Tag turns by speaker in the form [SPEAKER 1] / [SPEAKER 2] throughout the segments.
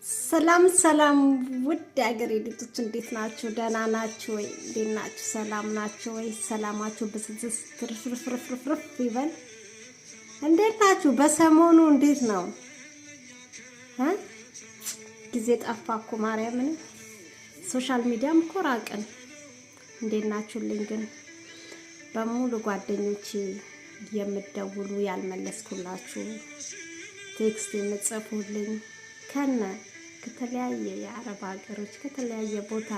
[SPEAKER 1] ሰላም ሰላም፣ ውድ የአገሬ ልጆች፣ እንዴት ናችሁ? ደህና ናችሁ ወይ? እንዴት ናችሁ? ሰላም ናችሁ ወይ? ሰላማችሁ ብዝት ትርፍርፍርፍርፍ ይበል። እንዴት ናችሁ? በሰሞኑ እንዴት ነው? ጊዜ ጠፋ እኮ፣ ማርያምን፣ social media ም እኮ ራቅን። እንዴት ናችሁልኝ ግን በሙሉ ጓደኞቼ፣ የምትደውሉ፣ ያልመለስኩላችሁ፣ text የምትጽፉልኝ ከተለያየ የአረብ ሀገሮች፣ ከተለያየ ቦታ፣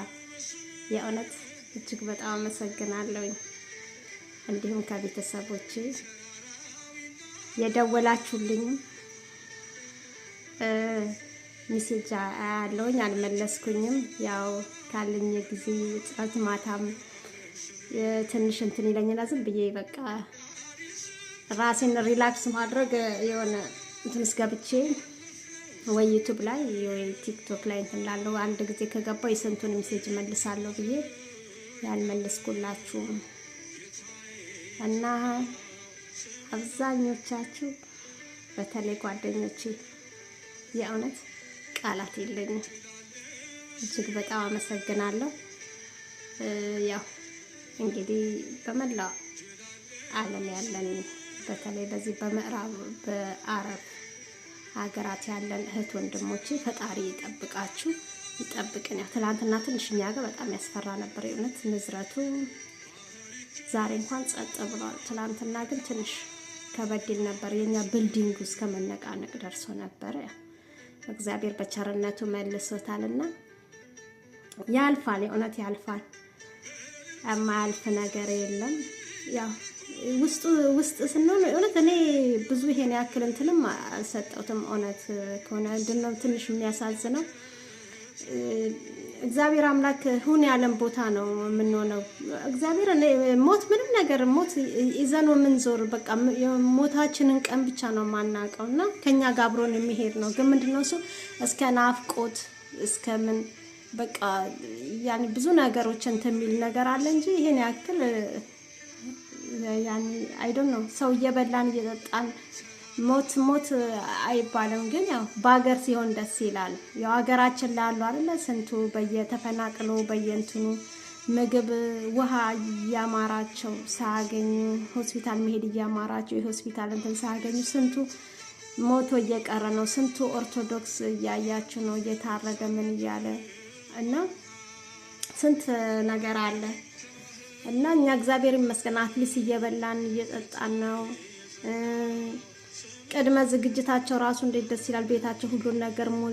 [SPEAKER 1] የእውነት እጅግ በጣም አመሰግናለሁኝ። እንዲሁም ከቤተሰቦቼ የደወላችሁልኝም message አያለሁኝ፣ አልመለስኩኝም። ያው ካለኝ የጊዜ እጥረት ማታም ትንሽ እንትን ይለኝና ዝም ብዬ በቃ ራሴን relax ማድረግ የሆነ እንትን እስገብቼ ወይ YouTube ላይ ወይ TikTok ላይ እንትን ላለው አንድ ጊዜ ከገባው የስንቱን message መልሳለሁ ብዬ ያልመለስኩላችሁም። እና አብዛኞቻችሁ በተለይ ጓደኞቼ የእውነት ቃላት የለኝም። እጅግ በጣም አመሰግናለሁ። ያው እንግዲህ በመላው ዓለም ያለን፣ በተለይ በዚህ በምዕራብ በአረብ ሀገራት ያለን እህት ወንድሞቼ ፈጣሪ ይጠብቃችሁ፣ ይጠብቅን። ያው ትላንትና ትንሽ እኛ ጋር በጣም ያስፈራ ነበር የእውነት ንዝረቱ። ዛሬ እንኳን ጸጥ ብሏል። ትላንትና ግን ትንሽ ከበድ ይል ነበር። የኛ building እስከ መነቃነቅ ደርሶ ነበረ። እግዚአብሔር በቸርነቱ መልሶታልና ያልፋል፣ የእውነት ያልፋል። የማያልፍ ነገር የለም። ያው ውስጡ ውስጥ ስንሆን እውነት እኔ ብዙ ይሄን ያክል እንትንም አልሰጠሁትም። እውነት ከሆነ ምንድነው ትንሽ የሚያሳዝነው፣ እግዚአብሔር አምላክ ሁን ያለን ቦታ ነው የምንሆነው። እግዚአብሔር ሞት ምንም ነገር ሞት ይዘን የምንዞር በቃ ሞታችንን ቀን ብቻ ነው የማናውቀው እና ከኛ ጋር አብሮን የሚሄድ ነው። ግን ምንድነው እሱ እስከ ናፍቆት እስከ ምን በቃ ያን ብዙ ነገሮች እንትን የሚል ነገር አለ እንጂ ይሄን ያክል ያን I don't know፣ ሰው እየበላን እየጠጣን ሞት ሞት አይባልም። ግን ያው በሀገር ሲሆን ደስ ይላል። ያው ሀገራችን ላሉ አይደለ ስንቱ በየተፈናቅሎ በየእንትኑ ምግብ ውሃ እያማራቸው ሳያገኙ፣ ሆስፒታል መሄድ እያማራቸው የሆስፒታል እንትን ሳያገኙ ስንቱ ሞቶ እየቀረ ነው። ስንቱ ኦርቶዶክስ እያያችሁ ነው እየታረደ ምን እያለ እና ስንት ነገር አለ። እና እኛ እግዚአብሔር ይመስገን at least እየበላን እየጠጣን ነው። ቅድመ ዝግጅታቸው ራሱ እንዴት ደስ ይላል! ቤታቸው ሁሉን ነገር ሞልቶ